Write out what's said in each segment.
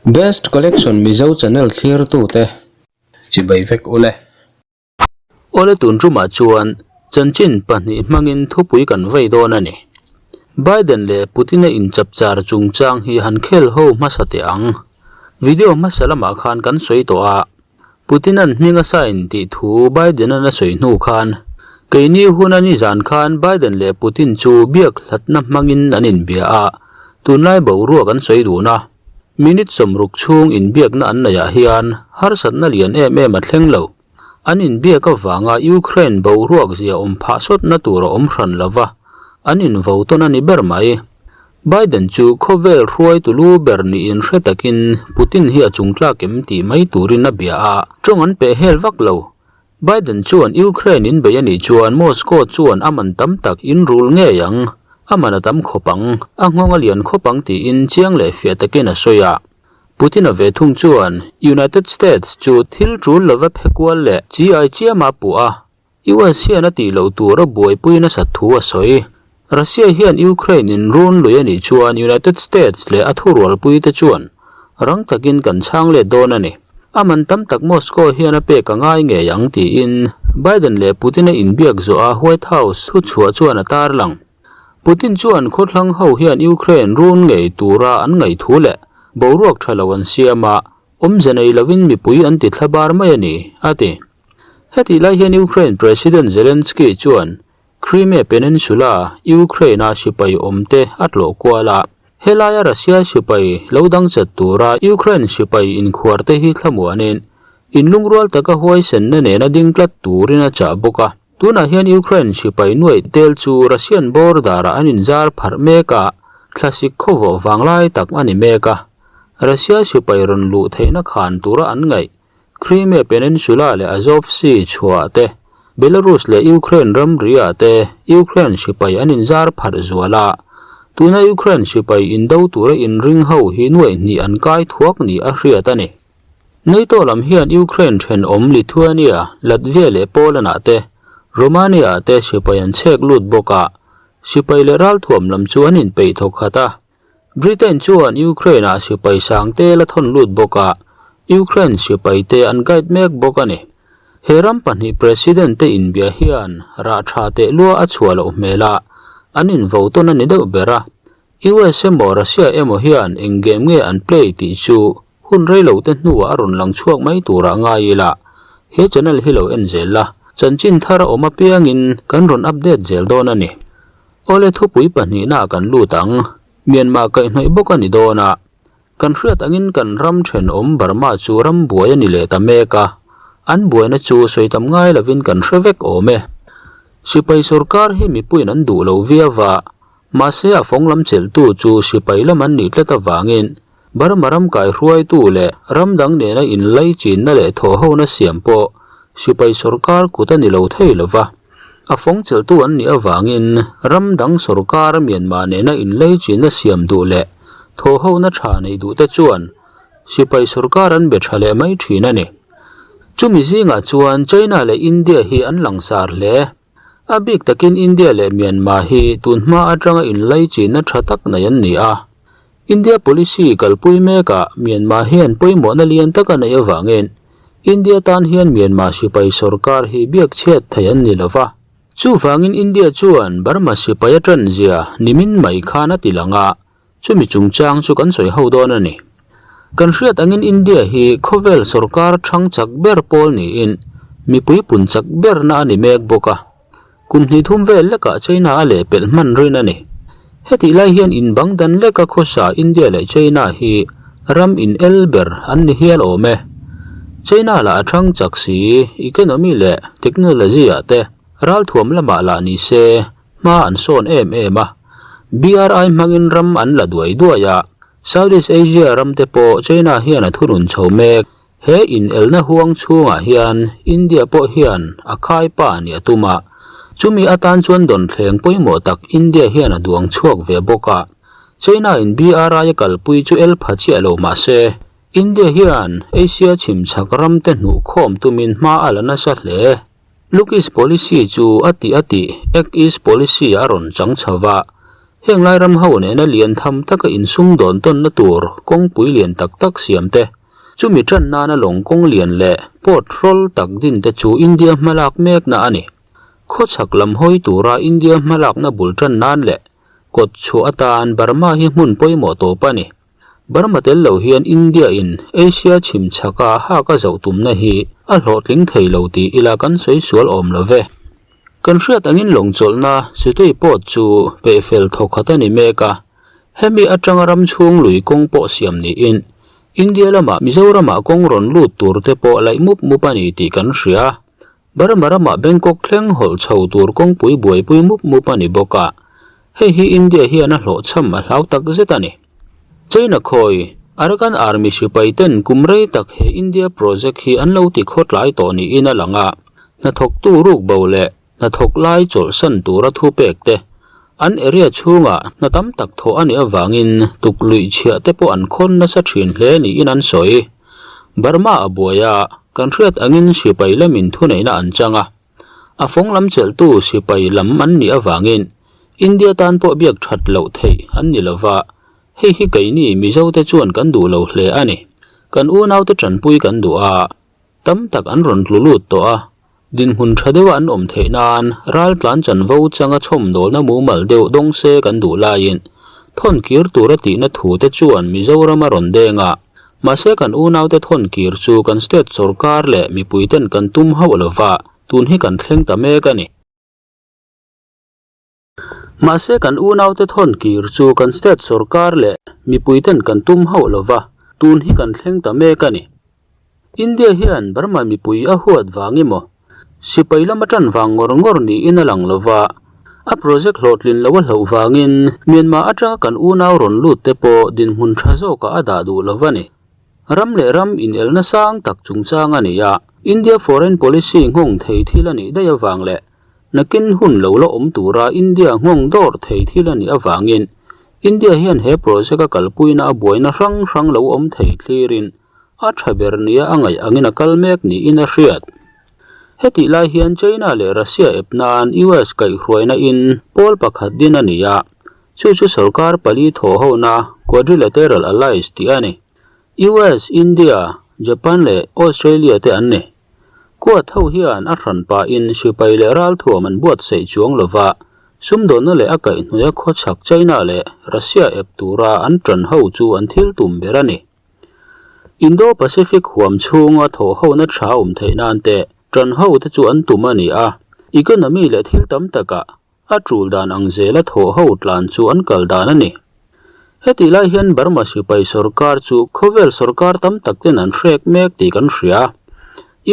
Best Collection Mizo channel thlirtute chibai vek ule. Awle tun tumah chuan chanchin pahnih hmangin thupui kan vei dawn a ni. Biden leh Putin-a inchapchar chungchang hi han khel ho hmasa teh ang. Video hmasa lamah khan kan sawi tawh a, Putin-a'n hming a sign tih thu Biden-a'n a sawi hnu khan keini huna nizan khan Biden leh Putin chu biak hlatna hmangin an inbia a, tunlai boruak an sawi dun a. Minute 60 chhung inbiakna an neihah hian harsatna lian em em a thleng lo. An inbiak avanga Ukraine boruak zia awm phah sawtna tur a awm hran lo va, an invo tawn a ni ber mai. Biden chu khawvel hruaitu lu ber niin hre takin Putin hi a chungtlak em tih mai turin a bia a, tawng an peh hel vak lo. Biden chuan Ukraine in bei a nih chuan Moscow chuan a man tam tak in rul ngei ang, a man a tam khawp ang, a nghawng a lian khawp ang tiin chiang leh fiah takin a sawi a. Putin-a ve thung chuan United States chu thil tul lova phe kual leh chi ai chiama puh a, US hian a tih loh tur a buaipui nasat thu a sawi. Russia hian Ukraine in run lui a nih chuan United States leh a thurualpuite chuan rang takin kan chhang let dawn a ni. A man tam tak Moscow hian a pek a ngai ngei ang tiin Biden leh Putin-a inbiak zawh a White House thuchhuah chuan a tarlang. Putin chuan khawthlang ho hian Ukraine run ngei tura an ngaih thu leh boruak tha lo an siam a, awmze nei lovin mipui an ti thlabar mai a ni, a ti. Hetih lai hian Ukraine President Zelensky chuan Crimea Peninsula, Ukraine-a sipai awmte a tlawh kual a. Helaia Russia sipai lo dang chat tura Ukraine sipai inkhuarte hi thlamuanin inlungrual taka huaisenna nena ding tlat turin a chah bawk a. Tunah hian Ukraine sipai nuaih tel chu Russian border-ah an inzar pharh mek a, thlasik khawvawh vanglai tak a ni mek a. Russia sipai rawn luh theihna khan tura an ngaih Crimea Peninsula leh Azov Sea chhuah te, Belarus leh Ukraine ramri-ah te Ukraine sipai an inzar pharh zual a, tuna Ukraine sipai indo tura inring ho hi nuaih hnih an kai thuak ni a hriat a ni. NATO lam hian Ukraine thenawm Lithuania, Latvia leh Poland-ah te, Romania-ah te sipai an chhek lut bawk a, sipai leh ralthuam lam chu an inpeih thawk khat a. Britain chuan Ukraine-ah sipai sang te la thawn lut bawk a, Ukraine sipai te an guide mek bawk a ni. He ram pahnih President te inbia hian rah tha teh lua a chhuah loh hmel a, an invo tawn a ni deuh ber a. US emaw Russia emaw hian eng game nge an play tih chu hun rei lo te hnuah a rawn lang chhuak mai turah ngai ila, he channel hi lo en zel la, chanchin thar a awm apiangin kan rawn update zel dawn a ni. Awle thupui pahnihna kan lut ang, Myanmar kaihhnawih bawk a ni dawn a, kan hriat angin kan ram thenawm Burma chu ram buai a ni leh ta mek a, an buaina chu sawi tam ngai lovin kan hre vek awm e. Sipai sorkar hi mipuiin an duh lo viau va, mahse a fawng lam chelhtu chu sipai lam an nih tlat avangin Burma ram kaihruaitu leh ram dang nena inlaichinna leh thawhhona siam pawh sipai sorkar kut a ni lo thei lo va. A fawng chelhtu an nih avangin ram dang sorkar Myanmar nena inlaichinna siam duh leh thawhhona tha nei duhte chuan sipai sorkar an be tha leh mai thin a ni. Chumi zingah chuan China leh India hi an langsar hle. A bik takin India leh Myanmar hi tunhma atanga inlaichinna tha tak nei an ni a. India policy kalpui mekah Myanmar hian pawimawhna lian tak a neih avangin India tan hian Myanmar sipai sorkar hi biak chhiat thei an ni lo va. Chuvangin India chuan Burma sipai a tan zia nimin mai khan a ti lang a, chumi chungchang chu kan sawi ho dawn a ni. Kan hriat angin India hi khawvel sorkar thang chak ber pawl niin mipui pun chak berna a ni mek bawk a. Kum hnih thum vel lekah China a lehpelh hman rin a ni. Hetih lai hian in bang dan leka khawsa India leh China hi ram in el ber an ni hial awm e. China lah a thang chak si, economy leh technology ah te ralthuam lamah lah ni se hma an sawn em em a. BRI hmangin ram an la duai duai a, Southeast Asia ram te pawh China hian a thunun chho mek. He inelna huang chhungah hian India pawh hian a khai pa nih a tum a, chumi atan chuan dawnthleng pawimawh tak India hian a duang chhuak ve bawk a. China in BRI a kalpui chu el pha chiah lo mah se, India hian Asia chhimchhak ramte hnuh khawm tumin hma a la nasa hle. Look East Policy chu a tih a tih Act East Policy a rawn chang chho va. Heng lai ram ho nena lian tham taka insumdawn tawnna tur kawngpui lian tak tak siam te, chumi tan nana lawng kawng lian leh port hrawl tak din te chu India hmalak mekna a ni. Khawchhak lam hawi tura India hmalakna bul tan nan leh kawt chhuah atan Burma hi hmun pawimawh tawp a ni. Burma tel lo hian India in Asia chhim chhaka hak a zoh tumna hi a hlawhtling thei lo ti ila kan sawi sual awm lo ve. Kan hriat angin lawng chawlhna Situi pawt chu pehfel thawkhat a ni mek a, hemi atanga ram chhung lui kawng pawh siam niin India lamah Mizoramah kawng rawn lut tur te pawh laih mup mup a ni tih kan hria. Burma ramah Bangkok thleng hawlh chho tur kawngpui buaipui mup mup a ni bawk a, hei hi India hian a hlawhchham a hlau tak zet a ni. China khawi, Arakan Army sipai ten kum rei tak he India project hi an lo ti khawtlai tawh niin a lang a, hnathawktu ruk bo leh hnathawk lai chawlhsan tura thu pek te, an area chhungah hna tam tak thawh a nih avangin tukluih chhiah te pawh an khawn nasa thin hle niin an sawi. Burma a buai a, kan hriat angin sipai lamin thuneihna an chang a, A fawng lam chelhtu sipai lam an nih avangin India tan pawh biak that loh theih an ni lova, hei hi keini Mizote chuan kan duh lo hle a ni. Kan unaute tanpui kan duh a, tam tak an rawn tlu lut tawh a, dinhmun tha deuha an awm theih nan raltlan chanvo changa chhawmdawlna mumal deuh dawng se kan duh laiin thawn kir tura tihna thute chuan Mizoram a rawn deng a. Mahse kan unaute thawn kir chu kan state sorkar leh mipuiten kan tum hauh lova, tun hi kan thleng ta mek a ni. Mahse kan unaute thawn kir chu kan state sorkar leh mipuiten kan tum hauh lova, tun hi kan thleng ta mek a ni. India hian Burma mipui a huat vang emaw, sipai lama tan vang ngawr ngawr niin a lang lova, a project hlawhtlin lo a hlauh vangin Myanmar atanga kan unau rawn lut te pawh dinhmun tha zawkah a dah duh lo a ni. Ram leh ram inelna sang tak chungchang a ni a, India foreign policy nghawng thei thil a nih daih avang leh nakin hun lo la awm tura India nghawng dawr thei thil a nih avangin India hian he project a kalpuina a buaina hrang hrang lo awm thei thlirin a tha ber nia a ngaih angin a kal mek niin a hriat. Hetih lai hian China leh Russia ep nan US kaihhruaina in pawl pakhat din a ni a, chu chu sorkar pali thawhhona Quadrilateral Allies tih a ni. US, India, Japan leh Australia te an ni. Quad ho hian a hran pahin sipai leh ralthuam an buatsaih chuang lova, sumdawnna leh a kaihhnuaia khawchhak China leh Russia ep tura an tan ho chu an thil tum ber a ni. Indo-Pacific huam chhunga thawhhona tha awm theih nan te tan ho te chu an tum a ni a, economy leh thil tam takah a tul dan ang zela thawhho tlan chu an kal dan a ni. Hetih lai hian Burma sipai sorkar chu khawvel sorkar tam tak ten an hrek mek tih kan hria.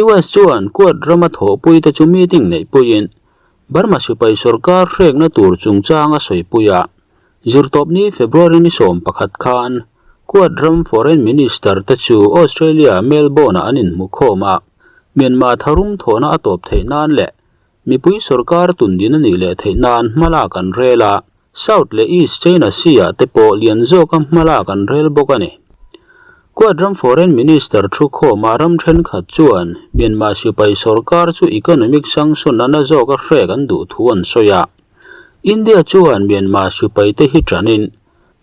US chuan Quad rama thawhpui te chu meeting neihpuiin Burma sipai sorkar hrekna tur chungchang a sawipui a. Zirtawpni February ni 11 khan Quad ram Foreign Minister te chu Australia Melbourne-ah an inhmukhawm a, Myanmar tharum thawhna a tawp theih nan leh mipui sorkar tundin a nih leh theih nan hmalak an rel a, South leh East China Sea-ah te pawh lian zawka hmalak an rel bawk a ni. Quad ram Foreign Minister thukhawma ram thenkhat chuan Myanmar sipai sorkar chu economic sanction a na zawka hrek an duh thu an sawi a. India chuan Myanmar sipaite hi tanin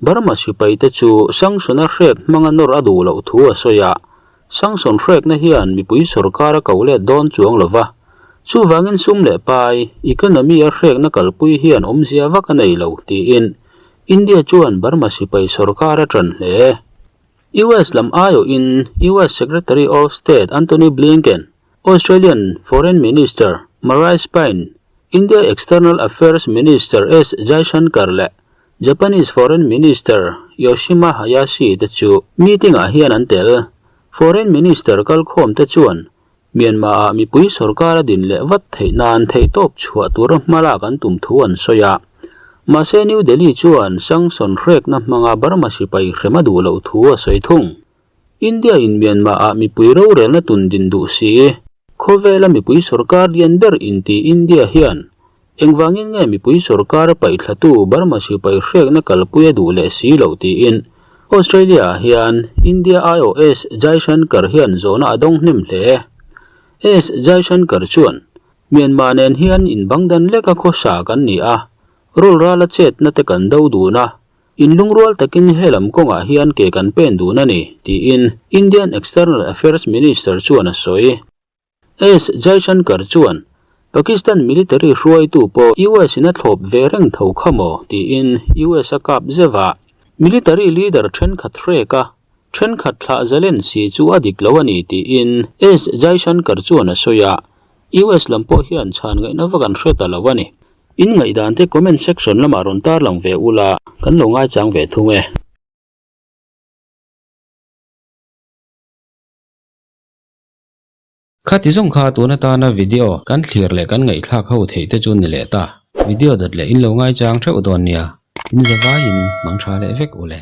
Burma sipaite chu sanction a hrek hmanga nawr a duh loh thu a sawi a, sanction hrekna hian mipui sorkar a ko let dawn chuang lo va, chuvangin sum leh pai, economy, a hrekna kalpui hian awmzia vak a nei lo, tiin India chuan Burma sipai sorkar a tan hle. US lam aiawhin US Secretary of State Antony Blinken, Australian Foreign Minister Marise Payne, India External Affairs Minister S Jaishankar leh Japanese Foreign Minister Yoshima Hayashi te chu meeting-ah hian an tel. Foreign Minister kalkhawm te chuan Myanmar-ah mipui sorkar a din leh vat theih nan theihtawp chhuah tura hmalak an tum thu an sawi a. Mahse New Delhi chuan sanction hrekna hmanga Burma sipai hrem a duh loh thu a sawi thung. India in Myanmar ah mipui rorelna tun din duh si. Khawvela mipui sorkar lian ber inti India hian engvangin nge mipui sorkar a paihthlatu Burma sipai hrekna kalpui a duh leh si loh tiin Australia ah hian India IOS Jaishankar hian zawhna a dawng hnem hle. S Jaishankar chuan Myanmar nen hian inbangdan leka khawsa kan ni a. Rawlrala chetna te kan do dun a, inlungrual takin helam kawngah hian ke kan pen dun a ni, tiin Indian External Affairs Minister chuan a sawi. S Jaishankar chuan, Pakistan military hruaitu pawh US in a thlawp ve reng tho kha maw? tiin US a kap zeuh a. Military leader thenkhat hrek a, thenkhat thlah zalen si chu a dik lo a ni tiin S Jaishankar chuan a sawi a. US lam pawh hian chhan ngaihna vak an hre ta lo a ni. In ngaihdan te comment section lamah rawn tarlang ve ula, kan lo ngaichang ve thung e. Khati zawng kha tun atana video kan thlir leh kan ngaihthlak ho theih te chu ni leh ta. Video dawt leh in lo ngaichang theuh dawn nia. In zavaiin mang tha leh vek ule.